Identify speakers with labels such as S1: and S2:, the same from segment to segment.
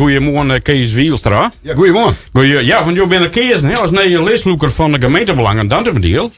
S1: Goeiemoarn Kees Wielstra.
S2: Ja, goeiemoarn.
S1: Goeie, ja, want jo binne keazen hè, as nije listlûker fan de gemeentebelangen Dantumadiel.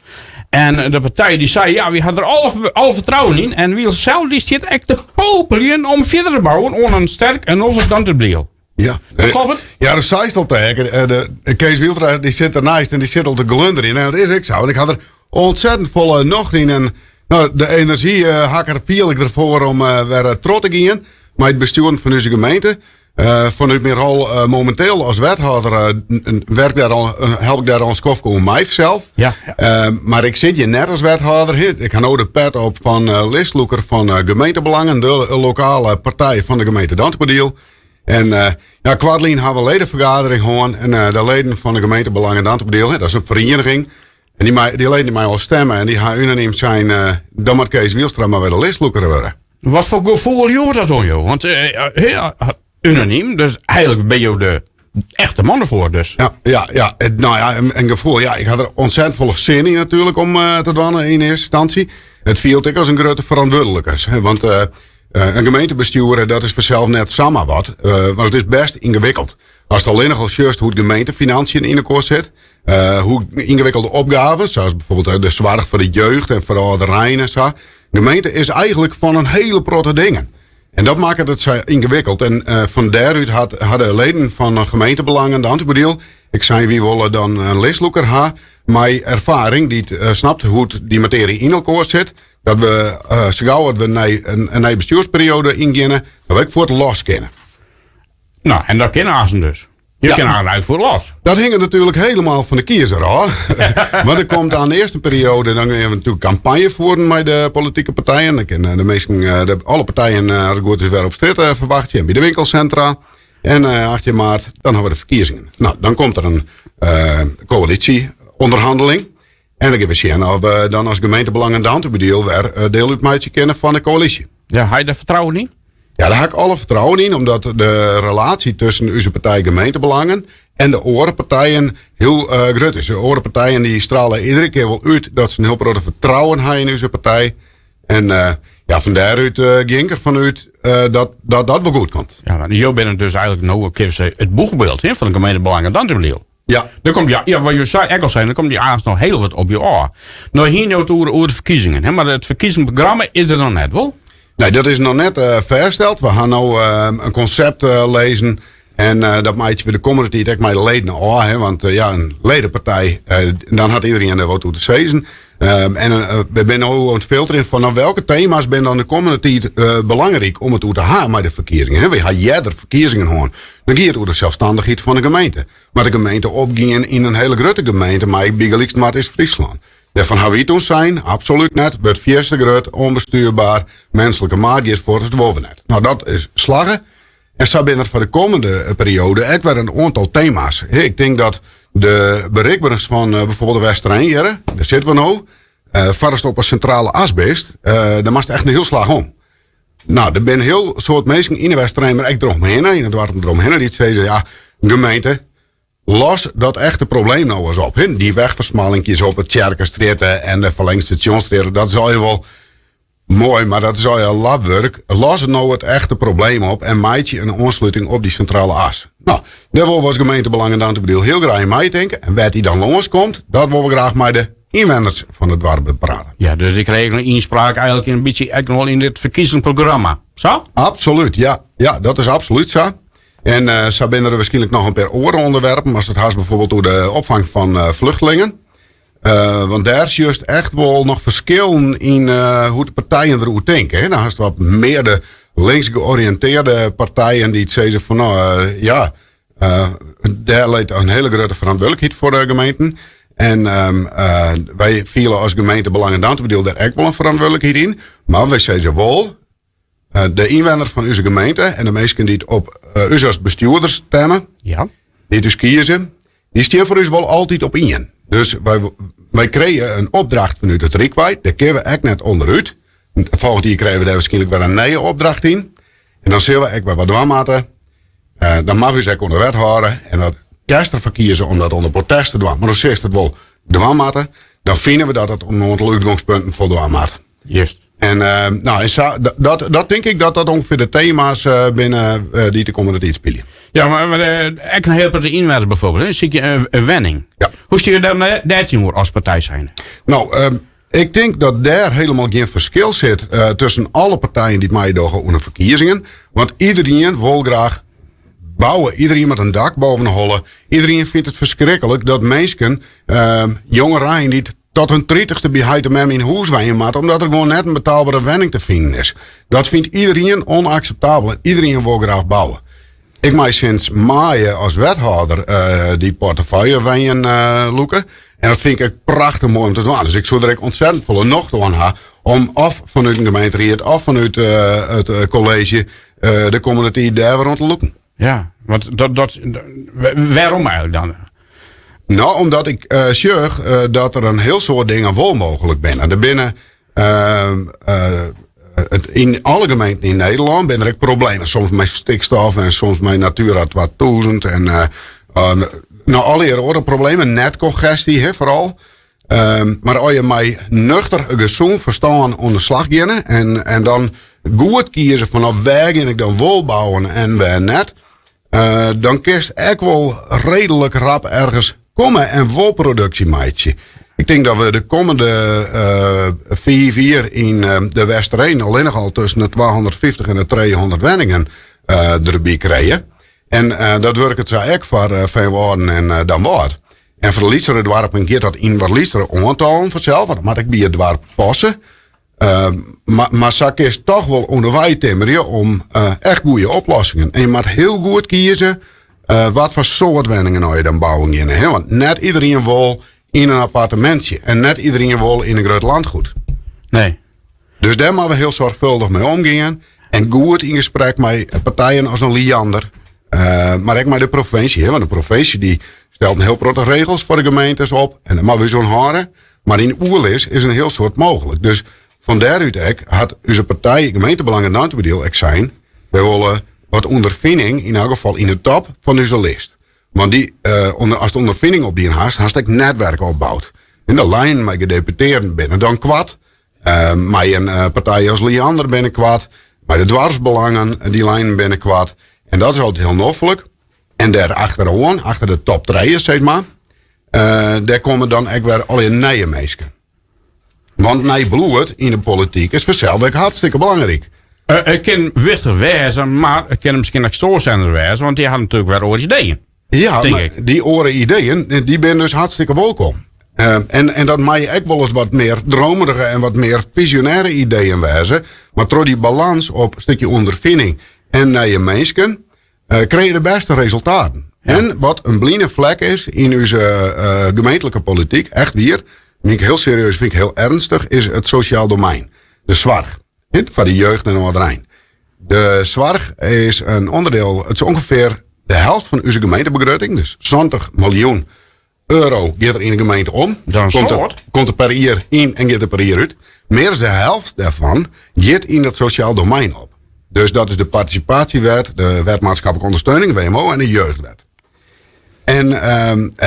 S1: En de partij dy sei, ja, wy ha der alle, alle fertrouwen yn. En Wielstra sels dy stiet ek te popeljen om fierder te bouwen oan in sterk en noflik Dantumadiel.
S2: Ja.
S1: Dat kloppet?
S2: Ja, dat seist al tegen. De Kees Wielstra dy sit derneist en dy sit al te glunderjen. En dat is ek sa, want ik ha der ontzettend folle nocht yn. En nou, de enerzjy uh, ha ik fiel ik derfoar om uh, wer troch te gean mei it bestjoeren fan ús gemeente. Uh, fanút myn rol uh, mominteel as wethâlder uh, werk dêr al, help ik dêr al in skoftke oan mei sels.
S1: Ja,
S2: ja. Mar ik sit hjir net as wethâlder. Ik ha no de pet op fan listlûker fan gemeentebelangen, de lokale partij fan de gemeente Dantumadiel. En ja, koartlyn ha we in ledenfergadering hân en de leden fan de gemeentebelangen Dantumadiel, dat is in ferieniging, en dy, mei, dy leden dy meie al stemme en dy ha unanym sein, dan moat Kees Wielstra mar wer de listlûker wurde.
S1: Wat foar gefoel joech dat oan jo? Want uh, unanym, dus eigenlik binne jo de echte man derfoar dus.
S2: Ja, ja, ja. Nou ja, in gefoel. Ja, ik ha der ontzettend folle sin yn natuerlik om uh, te dwaan yn earste ynstânsje. It fielt ek as in grutte ferantwurdlikens. Want uh, in gemeentebestjoer, dat is fansels net samar wat. Uh, mar it is bêst yngewikkeld. Ast allinnich al sjochst hoe't gemeentefinanciën yn elkoar sit, uh, hoe yngewikkelde opgaven, sa as byfoarbyld de soarch foar de jeugd en foar de âlderein en sa. Gemeente is eigenlik fan in hiele protte dingen. En dat makket it sa yngewikkeld. En uh, fan dêrút hat, ha de leden fan de gemeentebelangen Dantumadiel, ek sein wy wolle dan in listlûker ha mei erfaring dy't uh, snapt hoe't dy matearje yn elkoar sit. Dat we uh, sa gau as we nei in, in nije bestjoersperiode yngeane, dat we ek fuort los kinne.
S1: Nou, en dat kin aansten dus. Je ja. kinne aansten fuort los.
S2: Dat hinget natuerlik hielendal fan de kiezer ôf. Want der komt dan earst in perioade, dan geane we natuerlik kampanje fieren mei de politike partijen. Dan kinne de minsken, de, alle partijen, as it goed is, wer op strjitte ferwachtsje en by de winkelsintra. En 18 maart, dan ha we de ferkiezingen. Nou, dan komt der in uh, koälysje-ûnderhanneling. En dan geane we sjen oft we dan as gemeentebelangen Dantumadiel wer diel útmeitsje kinne fan de koälysje.
S1: Ja, ha je dêr fertrouwen yn?
S2: Ja, dêr ha ik alle fertrouwen yn, omdat de relaasje tusken ús partij gemeentebelangen en de oare partijen hiel uh, grut is. De oare partijen dy strale iedere kear wol út dat se in hiel protte fertrouwen ha yn ús partij. En uh, ja, fan dêrút uh, gean ik derfan út uh, dat, dat dat wol goed komt.
S1: Ja, want jo binne dus eigenlik no it boechbyld hè, fan de gemeentebelangen Dantumadiel.
S2: Ja.
S1: Der komt, ja, ja, wat jo sei, ek al sei, der komt dy aanst noch hiel wat op jo ôf. No hiene jo it oer, oer de ferkiezingen, hè, mar it ferkiezingsprogramma is der noch net, wol?
S2: Nee, dat is noch net uh, fêststeld. We ha no uh, in konsept uh, lizzen en dat meitsje we de kommende tiid ek mei de leden ôf. Hè, want ja, in ledenpartij, dan hat iderien der wat oer te sizzen. En we binne no oan it filterjen fan nou, welke tema's binne dan de kommende tiid belangryk om it oer te ha mei de ferkiezingen. We ha earder ferkiezingen hân. Dan gie it oer de selsstannichheid fan de gemeente. Moat de gemeente opgean yn in hiele grutte gemeente mei bygelyks Noardeast-Fryslân. Dêrfan ha wy toen sein, absolút net, wurdt fierste grut, ûnbestuurbaar, minslike maat giet foar, dat wolle we net. Nou, dat is slagge. En sa binne der foar de kommende periode ek wer in oantal tema's. Ik tink dat de berikberens fan byfoarbyld de Westereen hjir, dêr sitte we no, foar ast op 'e sintrale as bist, dan moatst echt in hiel slach om. Nou, der binne in hiel soad minsken yn de Westereen, mar ek deromhinne, yn it doarp deromhinne, dy't sizze, ja, gemeente, los dat echte probleem no ris op. Dy wegfersmallingjes op de Tsjerkestrjitte en de Ferlingde Stasjonsstrjitte, dat is allegear wol moai, mar dat is allegear lapwurk. Los no it echte probleem op en meitsje in oansluting op dy sintrale as. Nou, dêr wolle we as gemeentebelangen Dantumadiel hiel graach yn meitinke. En wêr't dy dan lâns komt, dat wolle we graach mei de ynwenners fan it doarp beprate.
S1: Ja, dus ik krije ynspraak eigenlik in bytsje ek noch wol yn dit ferkiezingsprogramma. Sa?
S2: Absolút, ja. Ja, dat is absolút sa. En uh, sa binne der wierskynlik noch in pear oare ûnderwerpen, as it hast byfoarbyld oer de opfang fan uh, fluchtlingen. Uh, want dêr sjochst echt wol noch ferskillen yn uh, hoe't de partijen deroer tinke. Hè? Dan hast wat mear de links georiïntearre partijen dy't sizze fan nou uh, ja, dêr leit in hiele grutte ferantwurdlikheid foar de gemeenten. En um, wy fiele as gemeente Belangen Dantumadiel dêr ek wol in ferantwurdlikheid yn. Mar wy sizze wol, de ynwenner fan ús gemeente en de minsken dy't op ús as bestjoerders stemme,
S1: ja.
S2: dy't ús kieze, dy stean foar ús wol altyd op ien. Dus wy, wy krije in opdracht fanút it Ryk wei, dêr kinne we ek net ûnderút. Folgjend jier krije we dêr wierskynlik wer in nije opdracht yn. En dan sille we ek wer wat dwaan moatte. Uh, dan moatte we ús ek oan de wet hâlde. En dat kinst derfoar kieze om dat ûnder protest te dwaan. Mar dan silst it wol dwaan moatte. Dan fine we dat it oan in oantal útgongspunten foldwaan moat.
S1: Juist.
S2: En, uh, nou, en sa, dat, dat tink ik dat dat ûngefear de tema's uh, binne uh, dy't de kommende tiid spylje.
S1: Ja, mar ek in hiel protte ynwenners bijvoorbeeld, hè, sykje in wenning.
S2: Ja.
S1: Hoe steane jo dêr dêr tsjinoer as partij zijnde?
S2: No, ik tink dat dêr hielendal gjin ferskil sit tusken alle partijen dy't meidogge oan de ferkiezingen. Want iderien wol graach bouwe. Iderien moat in dak boven de holle. Iderien fynt it ferskriklik dat minsken, jongerein dy't tot hun tritichste by heit en mem yn hûs wenje moatte, omdat der gewoan net in betaalbere wenning te finen is. Dat fynt iderien ûnakseptabel en iderien wol graach bouwe. Ik mei sinds maaie as wethâlder dy portefeuille wenjen lûke. En dat fyn ik ek prachtich moai om te dwaan. Dus ik soe der ek ontzettend folle nocht oan ha om of fanút in gemeenteried of fanút it kolleezje de kommende tiid dêr wer oan te lûken.
S1: Ja, want dat, dat, wêrom eigentlik dan?
S2: No, omdat ik sjoch dat der in hiel soad dingen wol mooglik binne. Der binne yn alle gemeenten yn Nederlân binne der ek problemen. Soms mei stikstof en soms mei Natura 2000 en no, allegear oare problemen. Netkongestie, hè, foaral. Mar as je mei nuchter, gesûn ferstân oan de slach geane en dan goed kieze fan no, wêr gean ik dan wol bouwen en wêr net, dan kinst ek wol reedlik rap ergens komme en wol produksje meitsje. Ik tink dat we de kommende 5 jier yn de Westereen allinnich al tusken de 250 en de 300 wenningen derby krije. En dat wurket sa ek foar Feanwâlden en Damwâld. En foar de lytsere doarpen giet dat yn wat lytsere oantallen fansels, want dat moat ek by it doarp passe. Mar sa kinst toch wol ûnderwei timmerje om echt goede oplossingen. En je moat hiel goed kieze wat foar soart wenningen je dan bouwen geane. Hè? Want net iderien wol yn in appartemintsje en net iderien wol yn in grut landgoed.
S1: Nee.
S2: Dus dêr moatte we hiel soarchfâldich mei omgean. En goed yn gesprek mei partijen as in Liander. Mar ek mei de provinsje. Hè? Want de provinsje dy stelt in hiel protte regels foar de gemeentes op. En dêr moatte we ús oan hâlde. Mar yn oerlis is in hiel soad mooglik. Dus fan dêrút ek hat ús partij Gemeentebelangen Dantumadiel ek sein, wy wolle wat ûnderfining, yn elk gefal yn de top fan ús list. Want dy, ast ûnderfining opdien hast, hast ek netwerk opboud. En de lijnen mei gedeputearden binne dan koart. Mei in partij as Liander binne koart. Mei de doarpsbelangen, dy lijnen binne koart. En dat is altyd hiel noflik. En dêr achteroan, achter de top trije, sis mar, dêr komme dan ek wer allegear nije minsken. Want nij bloed yn de polityk is fansels ek hartstikke belangryk.
S1: It kin wichtich wêze, mar it kin miskien ek stoarsender wêze, want dy ha natuerlik wer oare ideeën.
S2: Ja,
S1: Tink
S2: mar
S1: ik.
S2: dy oare ideeën, dy binne dus hartstikke wolkom. En dat mei ek wolris wat mear dromerige en wat mear fisionêre ideeën wêze. Mar troch dy balans op in stikje ûnderfining en nije minsken, krije je de bêste resultaten. En wat in bline flek is yn ús gemeentlike polityk, echt wier, mien ik hiel serieus, fyn ik hiel ernstig, is it sosjaal domein. De soarch. Foar de jeugd en âlderein. De soarch is in ûnderdiel, it is ûngefear de helte fan ús gemeentebegrutting, dus 70 miljoen euro giet der yn de gemeente om.
S1: Dat is in
S2: Komt
S1: soad.
S2: komt der per jier yn en giet der per jier út. Mear as de helte dêrfan giet yn dat sosjaal domein op. Dus dat is de participatiewet, de wet maatschappelijke ondersteuning, WMO, en de jeugdwet. En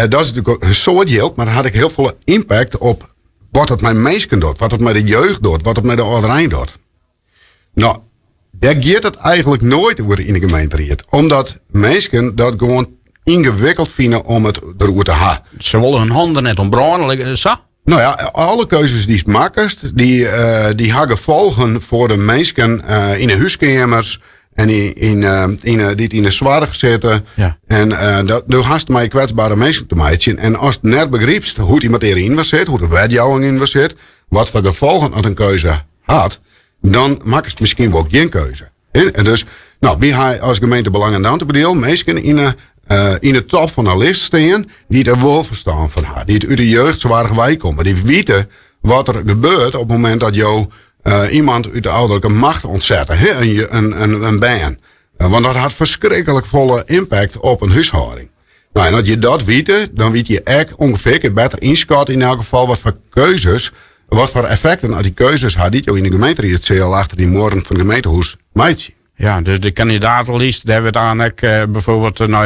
S2: dat is natuerlik in soad jild, mar dat hat ek hiel folle impact op wat it mei minsken docht, wat it mei de jeugd docht, wat it mei de âlderein docht. No, dêr giet it eigentlik noait oer yn de gemeenteried. Omdat minsken dat gewoan yngewikkeld fine om it deroer te ha.
S1: Se wolle hun hannen der net oan brâne, like, sa?
S2: No ja, alle keuzes dy'tst makkest, dy ha gefolgen foar de minsken yn de húskeamers en dy't yn de soarch sitte. En do hast mei kwetsbere minsken te meitsjen. En ast net begrypst hoe't dy matearje yn sit, hoe't de wetjouwing yn sit, wat foar gefolgen at in keuze hat, dan makkest miskien wol gjin keuze. En dus, no, wy ha as gemeente Belangen Dantumadiel minsken yn de top fan de list stean dy't der wol ferstân fan ha, dy't út de jeugdsoarch weikomme, dy't witte wat der gebeurt op it momint dat jo iemand út de ouderlijke macht ûntsette, hè, in bern. Want dat hat ferskriklik folle impact op in húshâlding. No, en as je dat witte, dan wit je ek ûngefear better ynskatte yn elk gefal wat foar keuzes, wat foar effekten at dy keuzes ha dy't jo yn de gemeenteriedseal achter dy muorren fan it gemeentehûs meitsje.
S1: Ja, dus de kandidatelist, dêr wurdt aan ek bijvoorbeeld, no,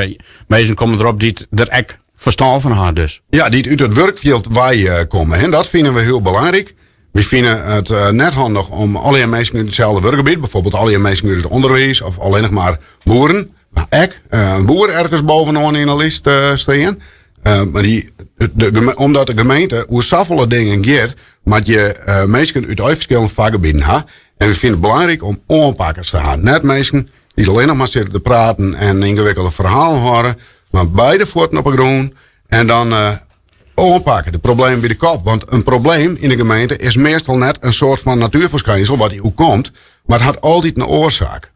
S1: minsken komme derop dy't der ek ferstân fan ha dus.
S2: Ja, dy't út it wurkfjild wei komme. En dat fine we hiel belangryk. Wy fine it net handich om allegear minsken út itselde wurkgebiet, bijvoorbeeld allegear minsken út it ûnderwiis of allinnich mar boeren. Ek in boer ergens bovenoan yn 'e list stean. Mar dy, de, omdat de gemeente oer safolle dingen giet, moat je minsken út alle ferskillende fakgebieten ha. En we fine it belangryk om oanpakkers te ha. Net minsken dy't allinnich mar sitte te praten en yngewikkelde ferhalen hâlde, mar beide fuotten op 'e grûn en dan oanpakke. De problemen by de kop. Want in probleem yn de gemeente is meastal net in soart fan natuerferskynsel wat dy oerkomt, mar it hat altyd in oarsaak.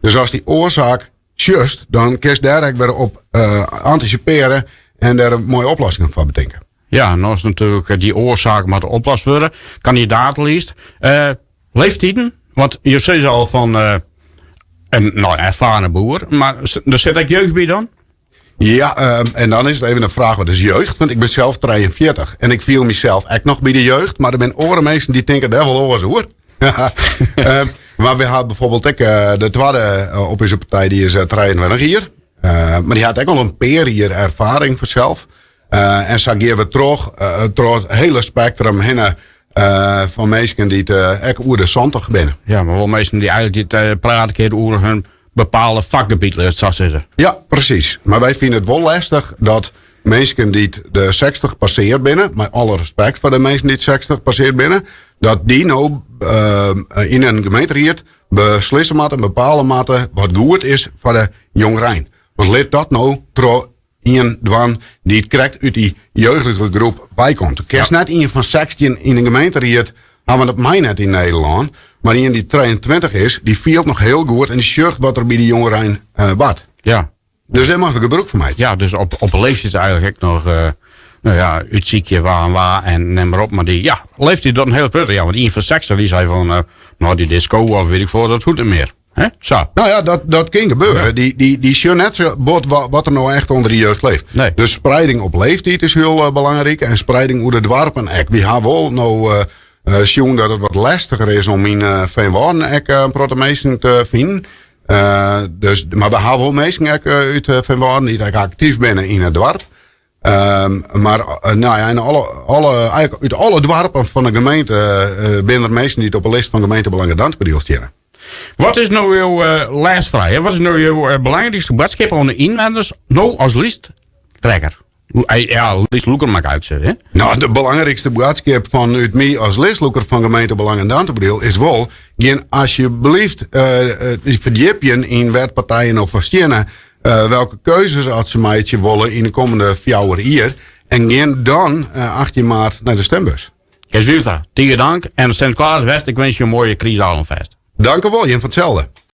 S2: Dus ast dy oarsaak sjochst, dan kinst dêr ek wer op antisipearje en dêr in moaie oplossing foar betinke.
S1: Ja, no is natuerlik dy oarsaak moat oplost wurde. Kandidatelist. Leeftiden, want jo sizze al fan in no, erfarene boer, mar der sit ek jeugd by dan?
S2: Ja, en dan is it even in fraach wat is jeugd? Want ik bin sels 43 en ik fiel mysels ek noch by de jeugd, mar der binne oare minsken dy't tinke dêr wol oars oer. Mar we ha bijvoorbeeld ek de twadde op ús partij, dy is 23 jier. Mar dy hat ek al in pear jier erfaring fansels. En sa gean we troch it hiele spektrum hinne fan minsken dy't ek oer de 70 binne.
S1: Ja, mar wol minsken dy't eigentlik dy't prate kinne oer hun bepaalde fakgebiet, lit it sa sizze.
S2: Ja, presys. Mar wy fine it wol lestich dat minsken dy't de 60 passeard binne, mei alle respekt foar de minsken dy't 60 passeard binne, dat dy no yn in gemeenteried beslisse moatte, bepale moatte wat goed is foar de jongerein. Want lit dat no troch ien dwaan dy't krekt út dy jeugdlike groep bykomt. Do kinst net ien fan 16 yn de gemeenteried ha, want dat mei net yn Nederlân. Mar ien dy't 23 is, dy fielt noch hiel goed en dy sjocht wat der by de jongerein bart. Dus dêr moatte we gebrûk fan meitsje.
S1: Ja, dus op leeftiid eigentlik ek noch nou ja, útsykje wa en wa en nim mar op. Mar dy, ja, leeftiid docht in hiele protte. Ja, want ien fan 60 dy sei fan, nou dy disco of weet ik folle, dat hoecht net mear. Hè? Sa.
S2: Nou ja, dat kin gebeure. Dy sjogge net sa bot wat der no echt ûnder de jeugd leeft.
S1: Nee.
S2: Dus spreiding op leeftiid is hiel belangryk en spreiding oer de doarpen ek. Wy ha wol no sjoen dat it wat lestiger is om yn Feanwâlden ek in protte minsken te finen. Dus, mar we ha wol minsken ek út Feanwâlden dy't ek aktyf binne yn it doarp. Mar nou ja, in alle, alle, eigentlik út alle doarpen fan de gemeente binne der minsken dy't op de list fan gemeentebelangen Dantumadiel steane.
S1: Wat is no jo lêste fraach, hè? Wat is no jo belangrykste boadskip oan de ynwenners no as listtrekker? Ja, listlûker moat ik eigentlik sizze, hè?
S2: Nou, de belangrykste boadskip fanút my as listlûker fan gemeentebelangen Dantumadiel is wol, gean asjebleaft ferdjipjen yn wêr't partijen no foar steane, welke keuzes at se meitsje wolle yn de kommende 4 jier en gean dan 18 maart nei de stembus.
S1: Kees Wierstra, tige dank en Sinteklaas west, ik winskje jo in moaie krystdagen fêst.
S2: Dank u wol, jim fan itselde.